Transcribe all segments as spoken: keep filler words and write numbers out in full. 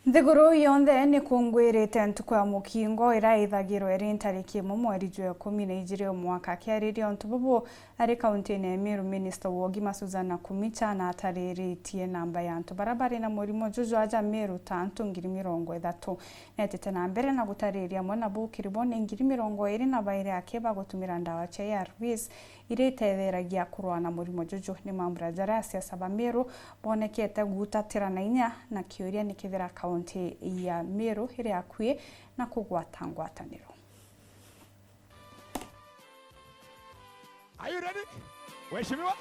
Nthiguru yonthe nikungwirite ntuku ya mukingo iria ithagirwa iri ntariki imwe mweri jwa ikumi na ijiri o mwaka. Akiariria untu bubu ari kauntine ya Meru, minista wa ugima Susan Nakhumicha natariritie namba ya antu baria bari na murimo juju aja Meru ta antu ngiri mirongo ithatu. Netite na mbere na gutariria amwe nabo kiri bo ni ngiri mirongo iri na bairi aki bagutumira ndawa cia A R Vs iria itetheragia kurua na murimo juju. Ni mambura jaria asiasa ba Meru bonekete gutatira na inya, na kiuria ni kethira kaunti ya Meru iri akui na kugwata ngwataniro. Are you ready, Mheshimiwa?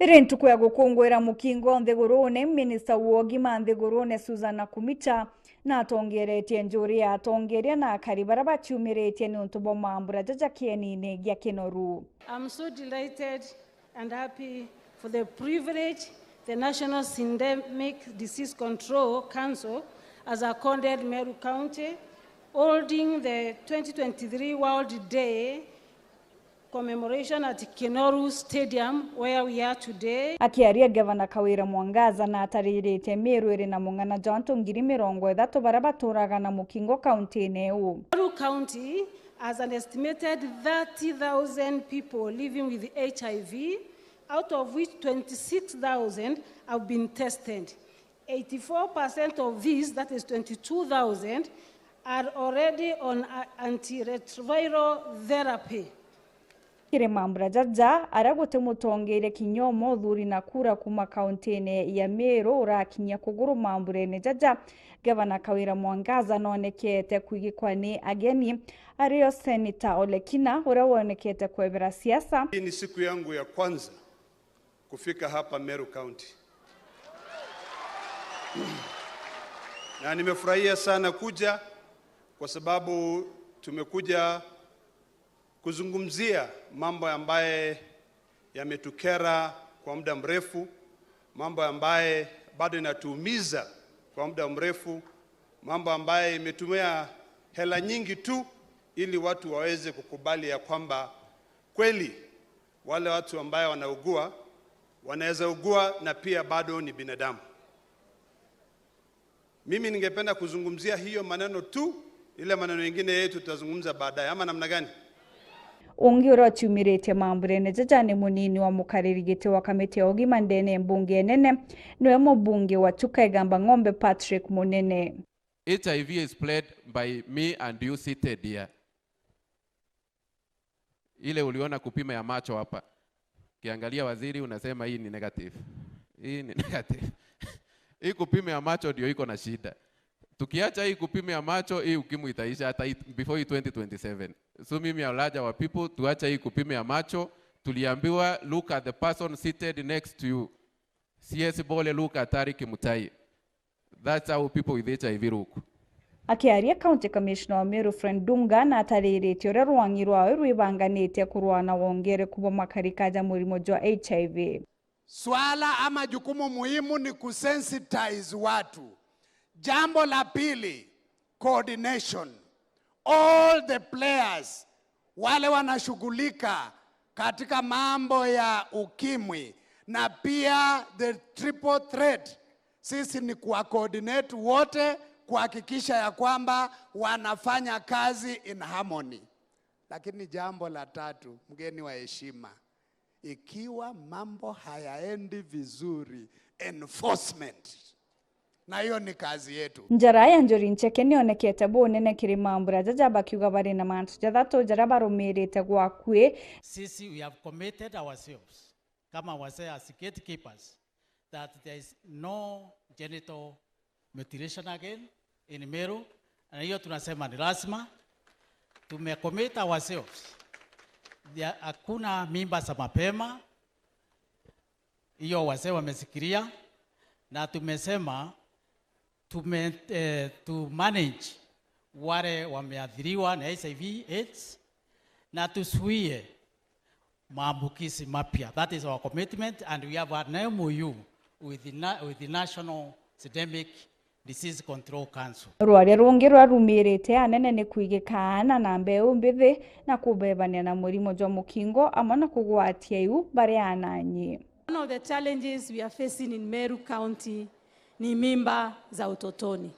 Iri ntuku ya gukunguira mukingo nthigurune, minista wa ugima nthigurune Susan Nakhumicha natongeretie njuri ya atongeria na akari baria baciumiritie niuntu bwa mambura jaja kienine gia Kinoru. I'm so delighted and happy for the privilege the National Syndemic Disease Control Council has accorded Meru County, holding the twenty twenty-three World Day commemoration at Kinoru Stadium, where we are today. Akiaria, Gavana Kawira Mwangaza natariritie Meru iri na mung'ana jwa antu ngiri mirongo ithatu baria baturaga na mukingo kauntine iu. Meru County has an estimated thirty thousand people living with H I V, out of which twenty-six thousand have been tested. Eighty-four percent of these, that is twenty-two thousand, are already on a-, antiretroviral therapy. Kiri mambura jaja, aria guti mutongeria kinya umwe uthuri na kura kuuma kauntine ya Meru urakinyia kuguru mamburene jaja, Gavana Kawira Mwangaza noonekete kwigikwa ni ageni, ario Senator Ole Kina, uria wonekete kwebera siasa. Hii ni siku yangu ya kwanza kufika hapa Meru County. Na nimefurahia sana kuja kwa sababu tumekuja kuzungumzia mambo ambaye yametukera kwa muda mrefu, mambo ambaye bado inatuumiza kwa muda mrefu, mambo ambaye imetumia hela nyingi tu ili watu waweze kukubali ya kwamba kweli wale watu ambaye wanaugua, wanaweza ugua na pia bado ni binadamu. Mimi ningependa kuzungumzia hiyo maneno tu, ile maneno ingine yetu tutazungumza baadaye, ama namna gani? Ungi uria uciumiritie mamburene jaja ni munini wa mukariri giti wa kamiti ya ugima ndene mbunge nene, niwe mubunge wa Chuka Igamba Ng'ombe Patrick Munene. H I V is spread by me and you seated here. Ile uliona kupima ya macho hapa. Ukiangalia waziri, unasema, "Hii ni negative. Hii ni negative." Hii kupima ya macho ndio iko na shida. Tukiacha hii kupima ya macho, hii ukimwi itaisha hata hii, before hii twenty twenty-seven. So mimi, I urge our people, tuache hii kupima ya macho. Tuliambiwa, "Look at the person seated next to you." C S Bole, look at Harry Kimutai. That's how people with H I V look. Akiaria, County Commissioner wa Meru Fred Ndunga natariritie uria rwang'i rwawe rwibanganitie kurwa na wongereku bwa makarika ja murimo jwa H I V. Swala ama jukumu muhimu ni kusensitize watu. Jambo la pili, coordination. All the players wale wanashughulika katika mambo ya ukimwi na pia the triple threat, sisi ni kuwa coordinate wote kuhakikisha ya kwamba wanafanya kazi in harmony. Lakini jambo la tatu, mgeni wa heshima, ikiwa mambo hayaendi vizuri, enforcement. Na hiyo ni kazi yetu. Njara ya Njuri Ncheke nionekete bunene kiri mambura jaja, bakiuga bari na mantu jathatu jaria barumirite gwakui. Sisi, we have committed ourselves kama wazee, as gatekeepers, that there is no genital mutilation again in Meru. Na hiyo tunasema ni lazima. Tumecommit ourselves. There, hakuna mimba za mapema. Hiyo wazee wamesikiria, na tumesema tume-, eh, to manage wale wameathiriwa na H I V AIDS, na tuzuie maambukizi mapya. That is our commitment, and we have an M O U with the na-, with the National Syndemic Disease Control Council. Rwaria rungi rwarumirite anene ni kwigika aana na mbeu mbithi na kubebania na murimo jwa mukingo amwe na kugwatia iu bari ananyi. One of the challenges we are facing in Meru County ni mimba za utotoni.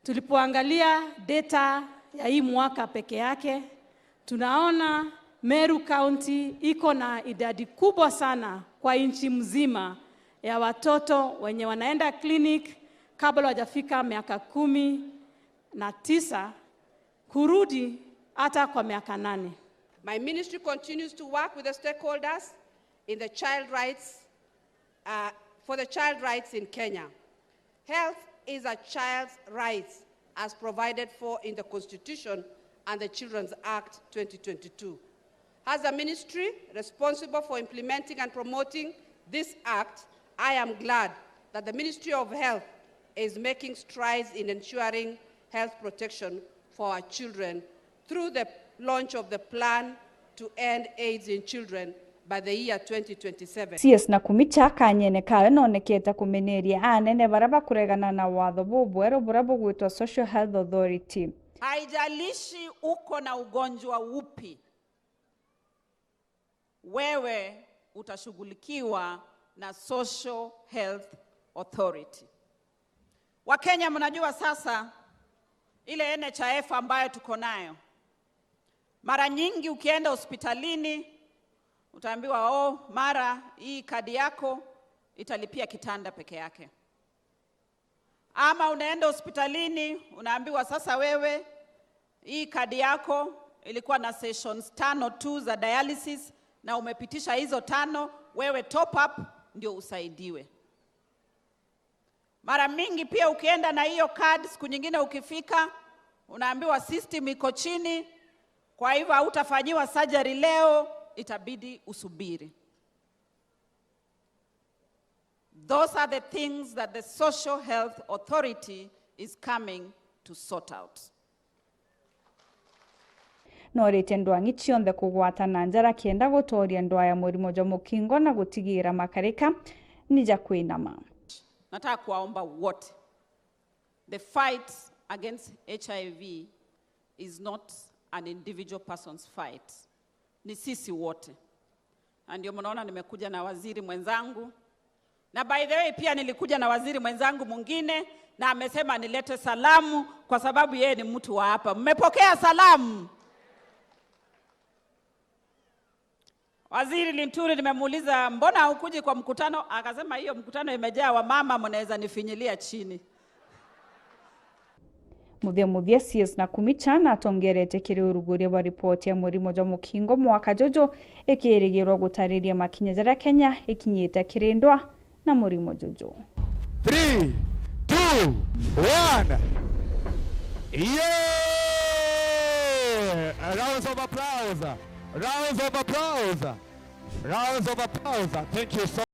Tulipoangalia data ya hii mwaka peke yake, tunaona Meru County iko na idadi kubwa sana kwa nchi mzima ya watoto wenye wanaenda clinic kabla hawajafika miaka kumi na tisa kurudi hata kwa miaka nane. My ministry continues to work with the stakeholders in the child rights, uh, for the child rights in Kenya. Health is a child's right as provided for in the Constitution and the Children's Act twenty twenty-two. As a ministry responsible for implementing and promoting this act, I am glad that the Ministry of Health is making strides in ensuring health protection for our children through the launch of the plan to end AIDS in children by the year twenty twenty-seven. C S Nakumicha kanyene kawe nonekete kumeneria anene baria bakuregana na watho bubweru buria bugwitwa Social Health Authority. Haijalishi uko na ugonjwa upi, wewe utashughulikiwa na Social Health Authority. Wakenya, mnajua sasa ile N H I F ambayo tuko nayo, mara nyingi ukienda hospitalini utaambiwa, "Oh, mara hii kadi yako italipia kitanda peke yake." Ama unaenda hospitalini unaambiwa, "Sasa wewe, hii kadi yako ilikuwa na sessions tano tu za dialysis na umepitisha hizo tano, wewe top up ndio usaidiwe." Mara mingi pia ukienda na hiyo card, siku nyingine ukifika, unaambiwa system iko chini, kwa hivyo hautafanyiwa surgery leo, itabidi usubiri. Those are the things that the Social Health Authority is coming to sort out. Noritie ndwang'i cionthe kugwatana njara kenda gutooria ndwaa ya murimo jwa mukingo na gutigiira makarika ni ja kwinama. Nataka kuwaomba wote, the fight against H I V is not an individual person's fight, ni sisi wote. Na ndio mnaona nimekuja na waziri mwenzangu. Na by the way, pia nilikuja na waziri mwenzangu mwingine, na amesema nilete salamu kwa sababu yeye ni mtu wa hapa. Mmepokea salamu? Waziri Linturi, nimemuuliza, "Mbona hukuji kwa mkutano?" Akasema, "Hiyo mkutano imejaa wamama, mnaweza nifinyilia chini." Muthia muthia, C S Nakumicha natongerete kiri uruguria bwa ripoti ya murimo jwa mukingo mwaka juju, ikirigirwa gutariria makinya jaria Kenya ikinyite kiri ndwaa na murimo juju. Three, two, one. Yeah! Rounds of applause. Rounds of applause. Rounds of applause. Thank you so